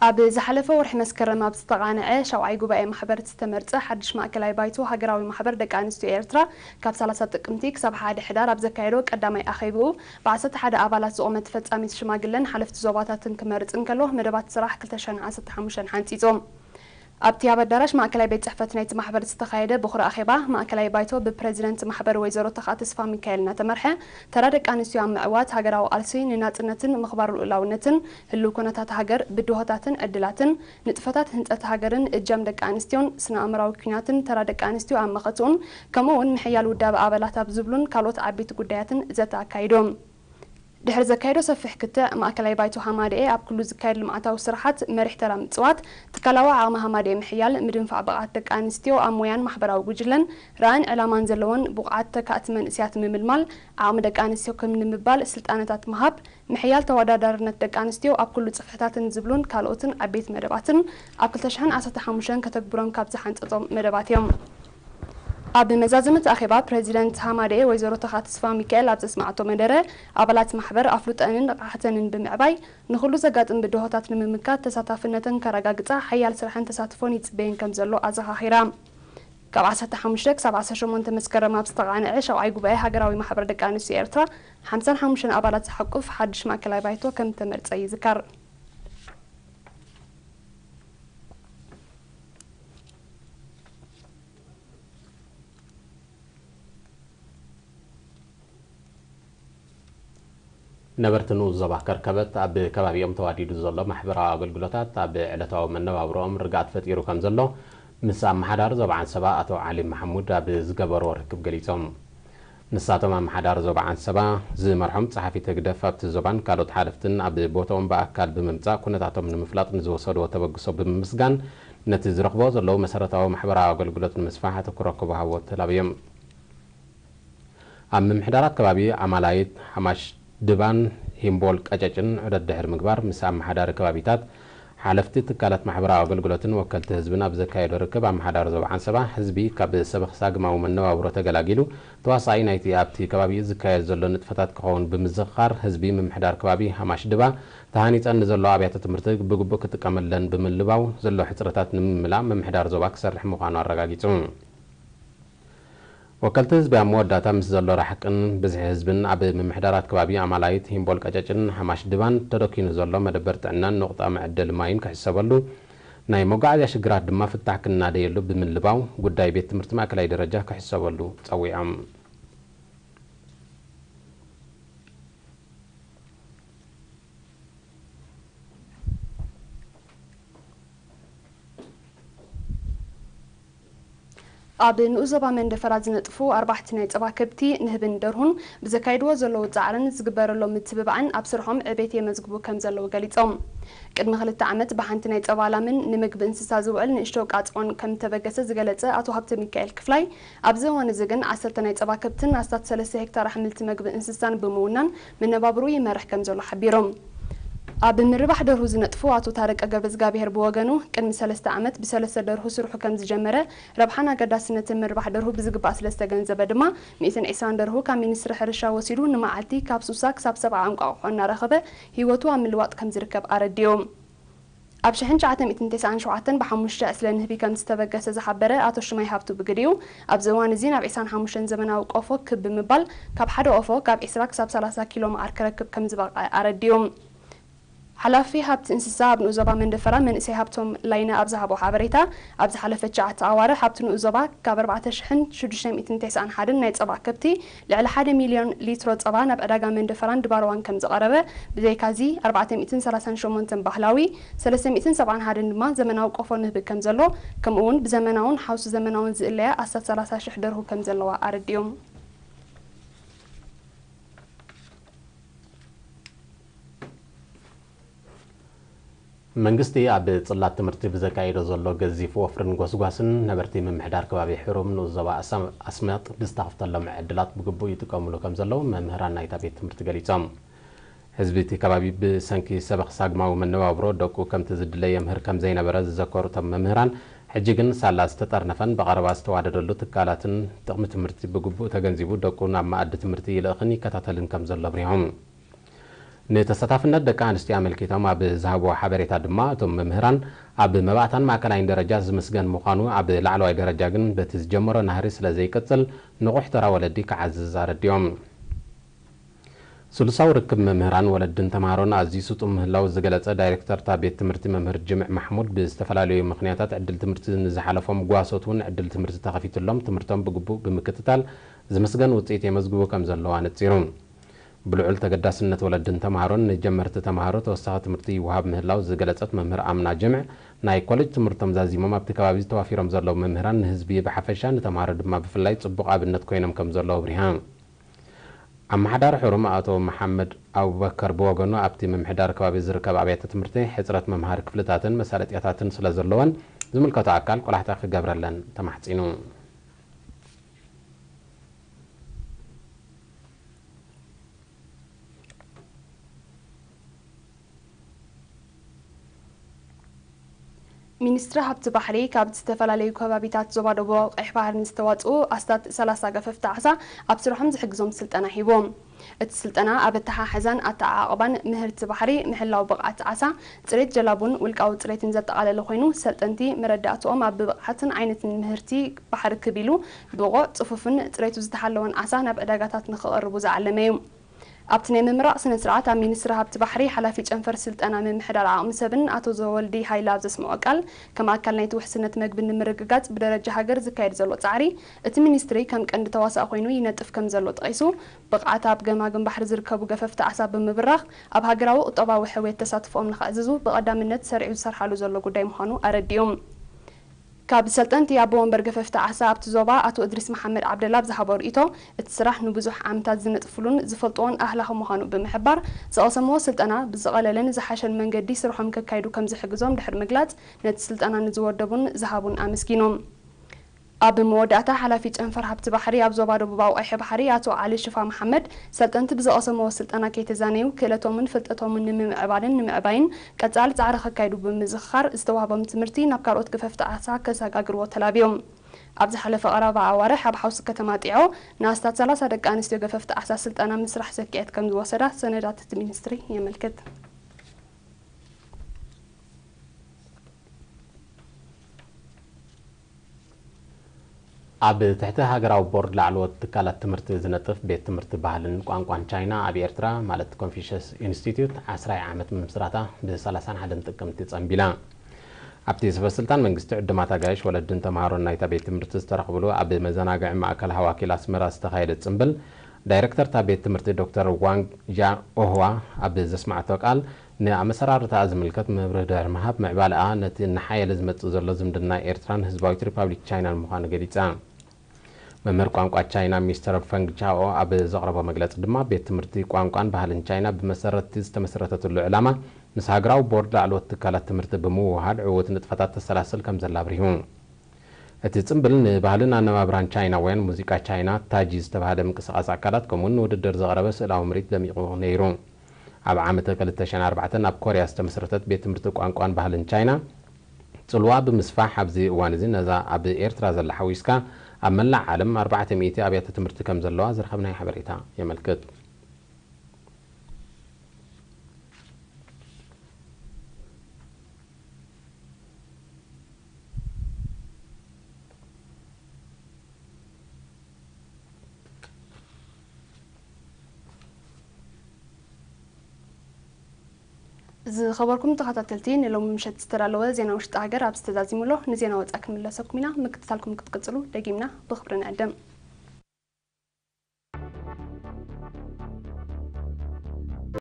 ኣብ ዝሓለፈ ወርሒ መስከረም ኣብ ዝተቓንዐ ሻውዓይ ጉባኤ ማሕበር ዝተመርጸ ሓድሽ ማእከላይ ባይቶ ሃገራዊ ማሕበር ደቂ ኣንስትዮ ኤርትራ፣ ካብ ሰላሳ ጥቅምቲ ክሳብ ሓደ ሕዳር ኣብ ዘካየዶ ቀዳማይ ኣኼብኡ፣ ብ ዓሰርተ ሓደ ኣባላት ዝቖመ ተፈጻሚት ሽማግለን ሓለፍቲ ዞባታትን ክመርጽ እንከሎ፣ መደባት ስራሕ ክልተ ሽሕን ዓሰርተ ሓሙሽተን ሓንጺጾም። ኣብቲ ኣብ ኣዳራሽ ማእከላይ ቤት ጽሕፈት ናይቲ ማሕበር ዝተኻየደ በኹሪ ኣኼባ፣ ማእከላይ ባይቶ ብፕረዚደንት ማሕበር ወይዘሮ ተኽኣ ተስፋ ሚካኤል እናተመርሐ፣ ተራ ደቂ ኣንስትዮ ኣብ ምዕዋት ሃገራዊ ቃልሲ ንናጽነትን ምኽባር ልኡላውነትን፣ ህልው ኩነታት ሃገር፣ ብድሆታትን ዕድላትን፣ ንጥፈታት ህንጸት ሃገርን እጃም ደቂ ኣንስትዮን፣ ስነ ኣእምራዊ ኲናትን ተራ ደቂ ኣንስትዮ ኣብ መኸትኡን፣ ከምኡ እውን ምሕያል ውዳበ ኣባላት ኣብ ዝብሉን ካልኦት ዓበይቲ ጉዳያትን ዘተ ኣካይዶም። ድሕሪ ዘካየዶ ሰፊሕ ክትዕ፣ ማእከላይ ባይቶ ሃማደኤ ኣብ ኩሉ ዝካየድ ልምዓታዊ ስራሓት መሪሕ ተራ ምጽዋት፣ ትካላዊ ዓቕሚ ሃማደኤ ምሕያል፣ ምድንፋዕ ብቕዓት ደቂ ኣንስትዮ ኣብ ሞያን ማሕበራዊ ጉጅለን ራእን ዕላማን ዘለወን ብቑዓት ተካእቲ መንእሰያት ምምልማል፣ ዓቕሚ ደቂ ኣንስትዮ ክብ ንምባል ስልጣነታት ምሃብ፣ ምሕያል ተወዳዳርነት ደቂ ኣንስትዮ ኣብ ኩሉ ጽፍሕታትን ዝብሉን ካልኦትን ዓበይቲ መደባትን ኣብ ክልተ ሽሕን ዓሰርተ ሓሙሽተን ከተግብሮም ካብ ዝሓንጸጾም መደባት እዮም። ኣብ መዛዘሚ እቲ ኣኼባ፣ ፕረዚደንት ሃማደኤ ወይዘሮ ተኻ ተስፋ ሚካኤል ኣብ ዘስማዕቶ መደረ፣ ኣባላት ማሕበር ኣፍልጦኣንን ንቕሓተንን ብምዕባይ፣ ንኹሉ ዘጋጥም ብድሆታት ንምምካት ተሳታፍነተን ከረጋግጻ ሓያል ስራሕን ተሳትፎን ይጽበየን ከም ዘሎ ኣዘኻኺራ። ካብ ዓሰርተ ሓሙሽተ ክሳብ ዓሰርተ ሸሞንተ መስከረም ኣብ ዝተቓንዐ ሻውዓይ ጉባኤ ሃገራዊ ማሕበር ደቂ ኣንስትዮ ኤርትራ፣ ሓምሳን ሓሙሽተን ኣባላት ዝሓቁፍ ሓድሽ ማእከላይ ባይቶ ከም እተመርጸ ይዝከር። ነበርቲ ንኡስ ዞባ ከርከበት ኣብ ከባቢኦም ተዋዲዱ ዘሎ ማሕበራዊ ኣገልግሎታት ኣብ ዕለታዊ መነባብሮኦም ርግኣት ፈጢሩ ከም ዘሎ ምስ ኣመሓዳሪ ዞባ ዓንሰባ ኣቶ ዓሊ መሓሙድ ኣብ ዝገበርዎ ርክብ ገሊጾም። ንሳቶም ኣመሓዳሪ ዞባ ዓንሰባ ዝመርሖም ጸሓፊ ህግደፍ ኣብቲ ዞባን ካልኦት ሓለፍትን ኣብ ቦታኦም ብኣካል ብምምጻእ ኩነታቶም ንምፍላጥ ንዝወሰድዎ ተበግሶ ብምምስጋን፣ ነቲ ዝረኽብዎ ዘለዉ መሰረታዊ ማሕበራዊ ኣገልግሎት ንምስፋሕ ኣተኩሮ ክወሃቦ ተላብዮም። ኣብ ምምሕዳራት ከባቢ ኣማላይት፣ ሓማሽ ድባን ሂምቦል ቀጨጭን ዑደት ድሕሪ ምግባር፣ ምስ ኣመሓዳሪ ከባቢታት፣ ሓለፍቲ ትካላት ማሕበራዊ ኣገልግሎትን ወከልቲ ህዝብን ኣብ ዘካየዶ ርክብ፣ ኣመሓዳሪ ዞባ ዓንሰባ፣ ህዝቢ ካብ ሰበኽ ሳግማዊ መነባብሮ ተገላጊሉ፣ ተዋሳኣይ ናይቲ ኣብቲ ከባቢ ዝካየድ ዘሎ ንጥፈታት ክኸውን ብምዝኽኻር፣ ህዝቢ ምምሕዳር ከባቢ ሃማሽ ድባ፣ ተሃኒጸን ንዘለዋ ኣብያተ ትምህርቲ ብግቡእ ክጥቀመለን ብምልባው፣ ዘሎ ሕጽረታት ንምምላእ ምምሕዳር ዞባ ክሰርሕ ምዃኑ ኣረጋጊጹ። ወከልቲ ህዝቢ ኣብ መወዳእታ፣ ምስ ዘሎ ራሕቅን ብዝሒ ህዝብን ኣብ ምምሕዳራት ከባቢ ኣማላይት፣ ሂምቦል ቀጨጭን ሓማሽ ድባን ተደኪኑ ዘሎ መደበር ጥዕናን ንቑጣ መዐደሊ ማይን ክሕሰበሉ፣ ናይ መጓዓዝያ ሽግራት ድማ ፍታሕ ክናደየሉ ብምልባው፣ ጉዳይ ቤት ትምህርቲ ማእከላይ ደረጃ ክሕሰበሉ ጸዊዖም። ኣብ ንኡስ ዞባ መንደፈራ ዝነጥፉ ኣርባሕቲ ናይ ጸባ ከብቲ፣ ንህብን ደርሁን ብዘካይድዎ ዘለዉ ጻዕርን ዝግበረሎም ምትብባዕን ኣብ ስርሖም ዕቤት የመዝግቡ ከም ዘለዉ ገሊጾም። ቅድሚ ክልተ ዓመት ብሓንቲ ናይ ጸባ ላምን ንምግቢ እንስሳ ዝውዕል ንእሽቶ ቃጽዖን ከም እተበገሰ ዝገለጸ ኣቶ ሃብተ ሚካኤል ክፍላይ፣ ኣብዚ እዋን እዚ ግን ዓሰርተ ናይ ጸባ ከብትን ኣስታት ሰለስተ ሄክታር ኣሕምልቲ መግቢ እንስሳን ብምውናን መነባብርኡ ይመርሕ ከም ዘሎ ሓቢሮም። ኣብ ምርባሕ ደርሁ ዝነጥፉ ኣቶ ታረቀ ገብረዝጋብሄር ብወገኑ፣ ቅድሚ ሰለስተ ዓመት ብሰለስተ ደርሁ ስርሑ ከም ዝጀመረ፣ ረብሓን ኣገዳስነትን ምርባሕ ደርሁ ብዝግባእ ስለ ዝተገንዘበ ድማ፣ ሚእትን ዕስራን ደርሁ ካብ ሚኒስትሪ ሕርሻ ወሲዱ ንመዓልቲ ካብ ሱሳ ክሳብ ሰብዓ እንቋቑሖ እናረኸበ ህይወቱ ኣብ ምልዋጥ ከም ዝርከብ ኣረዲኡ። ኣብ ሽሕን ትሽዓተ ሚእትን ተስዓን ሸውዓተን ብሓሙሽተ ዕስለ ንህቢ ከም ዝተበገሰ ዝሓበረ ኣቶ ሽማይ ሃብቱ ብግዲኡ፣ ኣብዚ እዋን እዚ ናብ ዕስራን ሓሙሽተን ዘመናዊ ቆፎ ክብ ብምባል፣ ካብ ሓደ ቆፎ ካብ ዕስራ ክሳብ ሰላሳ ኪሎ መዓር ክረክብ ከም ዝበቕዐ ኣረዲኡ። ሓላፊ ሃብቲ እንስሳ ኣብ ንኡስ ዞባ መንደፈራ መንእሰይ ሃብቶም ላይነ ኣብ ዝሃቦ ሓበሬታ፣ ኣብ ዝሓለፈ ትሽዓተ ኣዋርሕ ኣብቲ ንኡስ ዞባ ካብ ኣርባዕተ ሽሕን ሽዱሽተ ሚእትን ተስዓን ሓደን ናይ ጸባ ከብቲ ልዕሊ ሓደ ሚልዮን ሊትሮ ጸባ ናብ ዕዳጋ መንደፈራን ድባርዋን ከም ዝቐረበ፣ ብዘይካዚ ኣርባዕተ ሚእትን ሰላሳን ሸሞንተን ባህላዊ፣ ሰለስተ ሚእትን ሰብዓን ሓደን ድማ ዘመናዊ ቆፎ ንህቢ ከም ዘሎ፣ ከምኡ እውን ብዘመናውን ሓውሲ ዘመናውን ዝእለያ ኣስታት ሰላሳ ሽሕ ደርሁ ከም ዘለዋ ኣረዲኦም። መንግስቲ ኣብ ጽላት ትምህርቲ ብዘካየዶ ዘሎ ገዚፍ ወፍርን ጎስጓስን፣ ነበርቲ ምምሕዳር ከባቢ ሕሩም ንኡስ ዞባ ኣሳ-፣ ኣስመጥ ብዝተኸፍተሎም ዕድላት ብግቡእ ይጥቀሙሉ ከም ዘለዉ መምህራን ናይታ ቤት ትምህርቲ ገሊጾም። ህዝቢ እቲ ከባቢ ብሰንኪ ሰበኽ ሳግማዊ መነባብሮ ደቁ ከምቲ ዝድለ የምህር ከም ዘይነበረ ዝዘከሩ እቶም መምህራን፣ ሕጂ ግን ሳላ ዝተጠርነፈን ብቐረባ ዝተዋደደሉ ትካላትን ጥቕሚ ትምህርቲ ብግቡእ ተገንዚቡ ደቁ ናብ መኣዲ ትምህርቲ ይልእኽን ይከታተልን ከም ዘሎ ኣብሪሆም። ንተሳታፍነት ደቂ ኣንስትዮ ኣመልኪቶም ኣብ ዝሃብዎ ሓበሬታ ድማ፣ እቶም መምህራን ኣብ መባእታን ማእከላይን ደረጃ ዝምስገን ምዃኑ፣ ኣብ ላዕለዋይ ደረጃ ግን በቲ ዝጀመሮ ናህሪ ስለ ዘይቅጽል፣ ንቑሕ ተራ ወለዲ ክዓዝዝ ኣረዲኦም። ስሉሳዊ ርክብ መምህራን፣ ወለድን ተምሃሮን ኣዝዩ ስጡም ምህላው ዝገለጸ ዳይሬክተር እታ ቤት ትምህርቲ መምህር ጅምዕ ማሕሙድ፣ ብዝተፈላለዩ ምኽንያታት ዕድል ትምህርቲ ንዝሓለፎም ጓሶት እውን ዕድል ትምህርቲ ተኸፊትሎም ትምህርቶም ብግቡእ ብምክትታል ዝምስገን ውጽኢት የመዝግቡ ከም ዘለዉ ኣነጺሩ። ብልዑል ተገዳስነት ወለድን ተምሃሮን ንጀመርቲ ተምሃሮ ተወሳኺ ትምህርቲ ይወሃብ ምህላው ዝገለጸት መምህር ኣምና ጅምዕ፣ ናይ ኮሌጅ ትምህርቶም ዛዚሞም ኣብቲ ከባቢ ተዋፊሮም ዘለዉ መምህራን ንህዝቢ ብሓፈሻ ንተምሃሮ ድማ ብፍላይ ጽቡቕ ኣብነት ኮይኖም ከም ዘለዉ ኣብሪሃ። ኣመሓዳሪ ሕሩም ኣቶ መሓመድ ኣቡበከር ብወገኑ፣ ኣብቲ ምምሕዳር ከባቢ ዝርከብ ኣብያተ ትምህርቲ ሕጽረት መምሃሪ ክፍልታትን መሳለጥያታትን ስለ ዘለወን ዝምልከቶ ኣካል ቆላሕታ ክገብረለን ተማሕጺኑ። ሚኒስትሪ ሃብቲ ባሕሪ ካብ ዝተፈላለዩ ከባቢታት ዞባ ደቡባዊ ቀይሕ ባሕሪ ንዝተዋፅኡ ኣስታት ሰላሳ ገፈፍቲ ዓሳ ኣብ ስርሖም ዝሕግዞም ስልጠና ሂቡ። እቲ ስልጠና ኣብ ኣተሓሕዛን ኣተዓቓቕባን ምህርቲ ባሕሪ፣ ምሕላው ብቕዓት ዓሳ፣ ፅሬት ጀላቡን ውልቃዊ ፅሬትን ዘጠቓለለ ኮይኑ፣ ሰልጠንቲ መረዳእትኦም ኣብ ብቕዓትን ዓይነትን ምህርቲ ባሕሪ ክብ ኢሉ ብቑዕ፣ ፅፉፍን ፅሬቱ ዝተሓለወን ዓሳ ናብ ዕዳጋታት ንክቐርቡ ዝዓለመ እዩ። ኣብቲ ናይ ምምራቕ ስነ ስርዓት ኣብ ሚኒስትሪ ሃብቲ ባሕሪ ሓላፊ ጨንፈር ስልጠና ምምሕዳር ዓቕሚ ሰብን ኣቶ ዘወልዲ ሃይለ ኣብ ዘስምዖ ቃል፣ ከም ኣካል ናይቲ ውሕስነት መግቢ ንምርግጋጽ ብደረጃ ሃገር ዝካየድ ዘሎ ጻዕሪ፣ እቲ ሚኒስትሪ ከም ቀንዲ ተዋሳእ ኮይኑ ይነጥፍ ከም ዘሎ ጠቒሱ፣ ብቕዓት ኣብ ገማግም ባሕሪ ዝርከቡ ገፈፍቲ ዓሳ ብምብራኽ፣ ኣብ ሃገራዊ ቁጠባዊ ሕውየት ተሳትፎኦም ንኸዕዝዙ ብቐዳምነት ሰሪዑ ዝሰርሓሉ ዘሎ ጉዳይ ምዃኑ ኣረዲኡ። ካብ ሰልጠንቲ ኣቦ ወንበር ገፈፍቲ ዓሳ ኣብቲ ዞባ ኣቶ እድሪስ መሓመድ ዓብደላ ኣብ ዝሃቦ ርእይቶ፣ እቲ ስራሕ ንብዙሕ ዓመታት ዝነጥፍሉን ዝፈልጥዎን ኣህላኺ ምዃኑ ብምሕባር፣ ዝቐሰምዎ ስልጠና ብዝቐለለን ዝሓሸን መንገዲ ስርሖም ከካይዱ ከም ዝሕግዞም ድሕሪ ምግላጽ፣ ነቲ ስልጠና ንዝወደቡን ዝሃቡን ኣመስጊኖም። ኣብ መወዳእታ፣ ሓላፊ ጨንፈር ሃብቲ ባሕሪ ኣብ ዞባ ደቡባዊ ቀይሕ ባሕሪ ኣቶ ዓሊ ሽፋ መሓመድ፣ ሰልጠንቲ ብዝቐሰምዎ ስልጠና ከይተዛነዩ፣ ክእለቶምን ፍልጠቶምን ንምምዕባልን ንምዕባይን ቀጻሊ ጻዕሪ ከካይዱ ብምዝኽኻር፣ ዝተዋህቦም ትምህርቲ ናብ ካልኦት ገፈፍቲ ዓሳ ከሰጋግርዎ ተላብዮም። ኣብ ዝሓለፈ ቀረባ ኣዋርሕ ኣብ ሓውሲ ከተማ ጢዖ ንኣስታት ሰላሳ ደቂ ኣንስትዮ ገፈፍቲ ዓሳ ስልጠና ምስራሕ ሰኪዐት ከም ዝወሰዳ ሰነዳት እቲ ሚኒስትሪ የመልክት። ኣብ ትሕቲ ሃገራዊ ቦርድ ላዕለዎት ትካላት ትምህርቲ ዝነጥፍ ቤት ትምህርቲ ባህልን ቋንቋን ቻይና ኣብ ኤርትራ፣ ማለት ኮንፊሽየስ ኢንስቲትዩት፣ ዓስራይ ዓመት ምምስራታ ብ ሰላሳን ሓደን ጥቅምቲ ጸንቢላ። ኣብቲ ሰበ ስልጣን መንግስቲ፣ ዕዱማት ኣጋይሽ፣ ወለድን ተምሃሮን ናይታ ቤት ትምህርቲ ዝተረኽብሉ ኣብ መዘናግዒ ማእከል ሃዋኪል ኣስመራ ዝተኻየደ ጽምብል፣ ዳይረክተር እታ ቤት ትምህርቲ ዶክተር ዋንግ ጃ ኦህዋ ኣብ ዘስማዕቶ ቃል፣ ንኣመሰራርታኣ ዝምልከት መብርሂ ድሕሪ ምሃብ፣ ምዕባለኣ ነቲ እናሓየለ ዝመጽእ ዘሎ ዝምድና ኤርትራን ህዝባዊት ሪፓብሊክ ቻይናን ምዃኑ ገሊጻ። መምህር ቋንቋ ቻይና ሚስተር ፈንግ ቻኦ ኣብ ዘቕረቦ መግለጺ ድማ፣ ቤት ትምህርቲ ቋንቋን ባህልን ቻይና ብመሰረት'ቲ ዝተመስረተትሉ ዕላማ፣ ምስ ሃገራዊ ቦርድ ላዕለዎት ትካላት ትምህርቲ ብምውህሃድ ዕዉት ንጥፈታት ተሰላስል ከም ዘላ ኣብሪሁ። እቲ ጽምብል ንባህልን ኣነባብራን ቻይናውያን፣ ሙዚቃ ቻይና፣ ታጂ ዝተባህለ ምንቅስቓስ ኣካላት፣ ከምኡ'ውን ንውድድር ዝቐረበ ስእላዊ ምርኢት ደሚቑ ነይሩ። ኣብ ዓመተ ክልተ ሽሕን ኣርባዕተን ኣብ ኮርያ ዝተመስረተት ቤት ትምህርቲ ቋንቋን ባህልን ቻይና፣ ጽልዋ ብምስፋሕ፣ ኣብዚ እዋን እዚ ነዛ ኣብ ኤርትራ ዘላ ሓዊስካ፣ ኣብ መላእ ዓለም ኣርባዕተ ሚእቲ ኣብያተ ትምህርቲ ከም ዘለዋ ዝረኸብናዮ ሓበሬታ የመልክት። ዝኸበርኩም ተኸታተልቲ፣ ንሎሚ ምሸት ዝተዳለወ ዜና ውሽጢ ሃገር ኣብዚ ተዛዚሙ ኣሎ። ንዜና ወጻኢ ክንምለሰኩም ኢና። ምክትታልኩም ክትቅጽሉ ደጊምና ብኽብሪ ንዕድም።